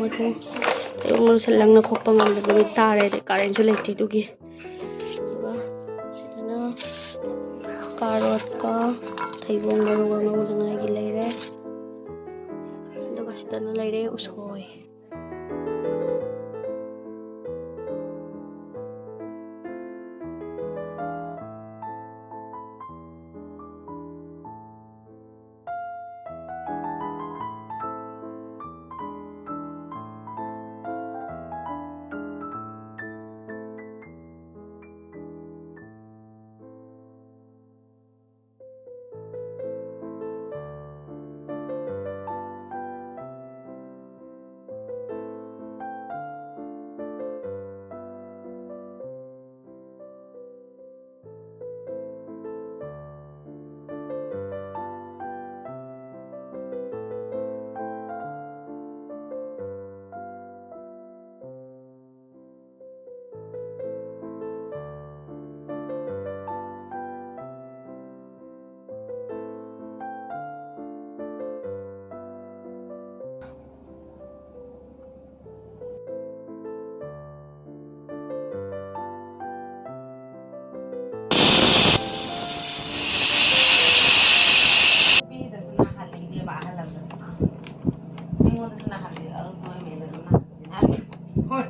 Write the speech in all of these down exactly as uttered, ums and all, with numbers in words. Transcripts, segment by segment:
ꯃꯔꯨ ꯂꯪꯅ ꯈꯣꯛꯄ ꯉꯝꯗꯕ ꯅꯨꯃꯤꯠ ꯇꯥꯔꯦ, ꯑꯗꯩ ꯀꯥꯔꯦꯟꯁꯨ ꯂꯩꯇꯦ ꯑꯗꯨꯒꯤ꯫ ꯑꯗꯨꯒ ꯁꯤꯗꯅ ꯀꯥꯔꯣꯠꯀ ꯊꯩꯕꯣꯡ ꯃꯔꯨꯒ ꯉꯧꯅꯉꯥꯏꯒꯤ ꯂꯩꯔꯦ꯫ ꯑꯗꯨꯒ ꯁꯤꯗꯅ ꯂꯩꯔꯦ ꯎꯁꯣꯏ꯫ ꯅꯨꯄꯤꯗꯁꯨ ꯅꯥꯍꯜꯂꯦ, ꯏꯕꯦꯝꯃ, ꯑꯍꯜ ꯑꯃꯗꯁꯨ꯫ ꯑꯩꯉꯣꯟꯗꯁꯨ ꯅꯥꯍꯜꯂꯦ, ꯑꯗꯨꯝ ꯅꯣꯏ ꯃꯌꯥꯝꯗꯁꯨ ꯅꯥꯍꯜꯂꯦ꯫ ꯍꯣꯏ꯫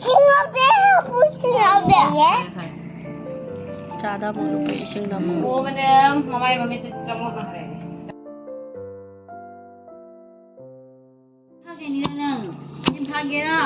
ꯏꯁꯤꯡ ꯍꯥꯞꯄꯦ, ꯍꯥꯞꯄꯨ, ꯏꯁꯤꯡ ꯍꯥꯞꯄꯦ꯫ ꯆꯥꯗ ꯑꯃꯨꯛ ꯂꯨꯞꯄꯦ, ꯏꯁꯤꯡꯗ ꯑꯃꯨꯛ꯫ ꯄꯣꯕꯅꯦ, ꯃꯃꯥꯏ ꯃꯃꯤꯠꯇꯨ ꯆꯃꯣꯠꯅꯈ꯭ꯔꯦ꯫ ꯐꯥꯒꯦꯅꯤꯅ ꯅꯪ꯫ ꯅꯪ ꯐꯥꯒꯦꯔꯥ?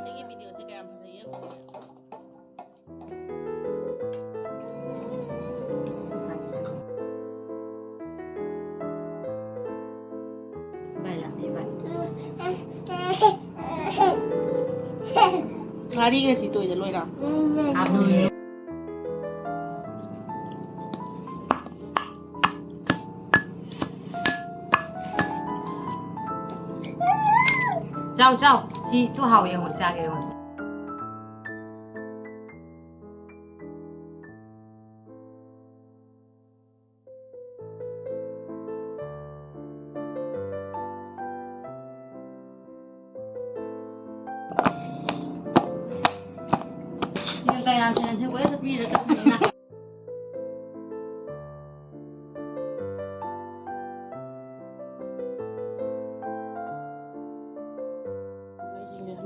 ꯑꯩꯒꯤ ꯚꯤꯗꯤꯑꯣꯁꯦ ꯀꯌꯥꯝ ꯐꯖꯩ ꯌꯦꯡꯉꯨꯅꯦ꯫ ꯉꯥꯔꯤꯒ ꯁꯤ ꯇꯣꯏꯗ ꯂꯣꯏꯔ? ꯆꯥꯎ, ꯆꯥꯎ꯫ ꯁꯤ ꯇꯨ ꯍꯥꯎ ꯌꯦꯡꯉꯣ, ꯆꯥꯒꯦ ꯌꯦꯡꯉꯣ꯫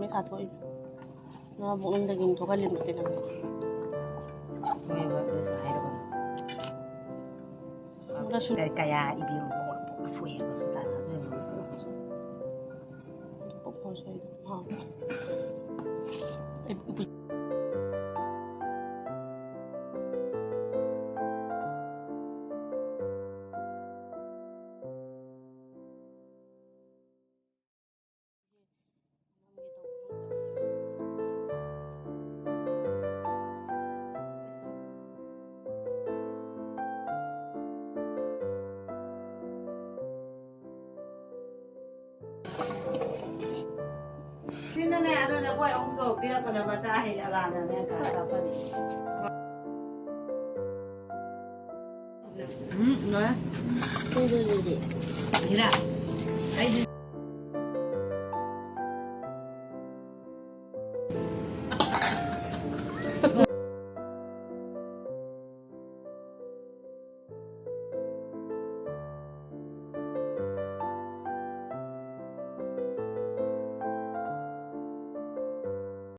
ꯃꯩ ꯊꯥꯊꯣꯛꯏ꯫ ꯃꯥ ꯄꯨꯛꯅꯤꯡꯗꯒꯤ ꯊꯣꯛꯍꯜꯂꯤꯕ ꯀꯩꯅꯣ꯫ ꯍꯣꯏꯕ, ꯑꯗꯨꯁꯨ ꯍꯥꯏꯔꯕꯅꯤ꯫ ꯑꯃꯨꯛꯀꯁꯨ ꯀꯌꯥ ꯏꯕꯦꯝꯃ ꯄꯣꯛ ꯄꯣꯛ ꯁꯣꯛꯑꯦꯕ ꯁꯨꯜꯇꯥꯟ ꯑꯗꯨ ꯌꯦꯡꯉꯣ꯫ ꯄꯣꯛ ꯄꯣꯛ ꯁꯣꯛꯑꯦ꯫ ꯍꯥꯎ꯫ ꯑꯩ ꯎꯄꯨ ꯁꯤꯅꯅꯦ, ꯑꯗꯨꯅꯦ, ꯑꯩꯈꯣꯏ ꯑꯍꯨꯝꯗꯣ ꯄꯤꯔꯛꯄꯗ ꯃꯆꯥ ꯍꯦꯛ ꯑꯂꯥꯅꯅꯦ ꯀꯥ ꯀꯥꯞꯄꯅꯤ꯫ ꯎꯝ, ꯂꯣꯏꯔꯦ꯫ ꯍꯤꯔꯥ, ꯑꯩꯗꯤ